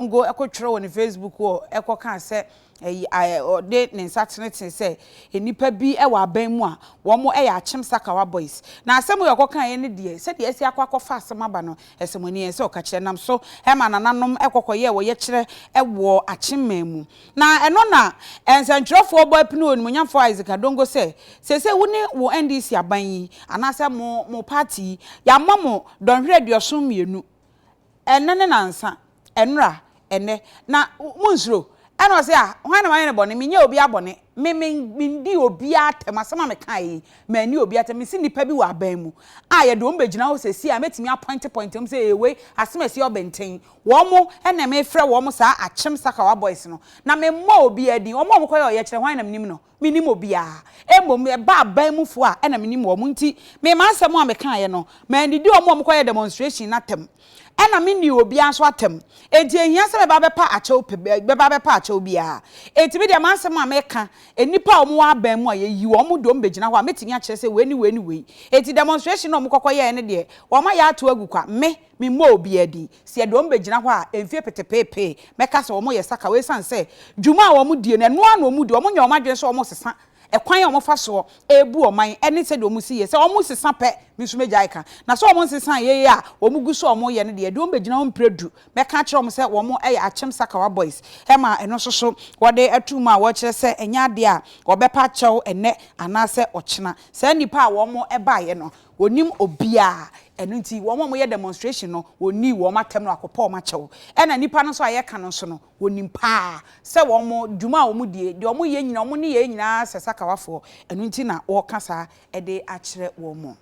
Ngo kɔtwerɛ wɔ ne Facebook hɔ kɔkaa sɛ ɛyi ɔde ne nsa tenetene sɛ nnipa bi wɔ aban mu a wɔn yɛ Akyem Sakawa Boys. Na asɛm wei a ɔkɔkaeɛ no deɛ sɛdeɛ asi akɔ akɔfa asɛm aba no ɛsɛ mo ani ɛsɛ ɔka kyerɛ nam so ma nananom kɔ kɔyɛɛ ɔyɛkyerɛ wɔ Akyem man mu. Na ɛno na nsɛntwerɛfoɔ bɔ apini Onimuonyamfoɔ Isaac Adongo sɛ seesei wo ne wo NDC aban yi anaasɛ mo mo party yi yɛama mo dɔnhwere 72 Ɛnnɛ ne nansa, ɛnora, ɛnnɛ, na monnsuro. Ɛna ɔse, ah, hwan na mayɛ no bɔne? Menyɛɛ obiara bɔne. Me, me, mendii obiara atɛm. Asɛm a mekaeɛ yi, manni obiara atɛm. Mese nnipa bi wɔ aban mu a yɛde wɔn bɛgyina hɔ seesei a mɛtumi apɔinte pɔinte wɔn sɛ, ee, wei, asɛm a ɛsi ɔbɛnten. Wɔn na mefrɛ wɔn saa Akyem Sakawa boys no. Na memmɔɔ obiara din. Wɔn a wɔkɔyɛɛ ɔyɛkyerɛ, hwan na menim no? Mennim obiara. Mmom ɛba aban mufoɔ a, ɛna menim wɔn. Nti me m'asɛm a mekaeɛ no, mannidi wɔn a wɔkɔyɛɛ demonstration no atɛm. Ɛna mennii obiara nso atɛm. Enti ɛnhia sɛ mɛba abɛpa akyɛw pɛ, bɛba abɛpa akyɛw biara. Enti me deɛ m'asɛm a meka, nnipa a wɔwɔ aban mu a yɛyi wɔn de wɔn bɛgyina hɔ a, mɛtumi akyerɛ sɛ wei ne wei ne wei. Enti demonstration no a wɔkɔkɔyɛeɛ no deɛ, wɔayɛ ato agu kwa. Me, Memmɔɔ obiara din. Sɛ yɛde wɔn bɛgyina hɔ a, mfeɛ petepeepee, mɛka sɛ wɔyɛ sakawa ɛsiane sɛ dwuma a wɔdie no, ɛno ara na wɔdi. Wɔnyɛ wɔn adwene sɛ wɔresesa ɛkwan a wɔfa soɔ rebu ɔman ne sɛdeɛ wɔsi yɛ. Sɛ wɔsesa pɛ, me nso mɛgyae ka. Na sɛ wɔnsesa yei a wɔgu so a wɔreyɛ no deɛ, yɛde wɔn bɛgyina hɔ mprɛ du. Mɛka akyerɛ wɔn sɛ wɔyɛ Akyem Sakawa Boys ma ɛno nso so wɔde ato mu a wɔkyerɛ sɛ ɛnyɛ adeɛ a wɔbɛpa akyɛw ɛnnɛ anaasɛ ɔkyena. Saa nnipa a wɔbaeɛ no, Wɔnnim obiara, ɛno nti wɔn a wɔyɛ demonstration no wɔnnii wɔn atɛm na wɔakɔpɔ wɔn akyɛw. Ɛna nnipa no nso a yɛka no nso no, wɔnim paa sɛ wɔn dwuma a wɔdie, deɛ wɔyɛ nyinaa, wɔn nneyɛɛ nyinaa sɛ sakawafoɔ, ɛno nti na wɔreka saa de akyerɛ wɔn.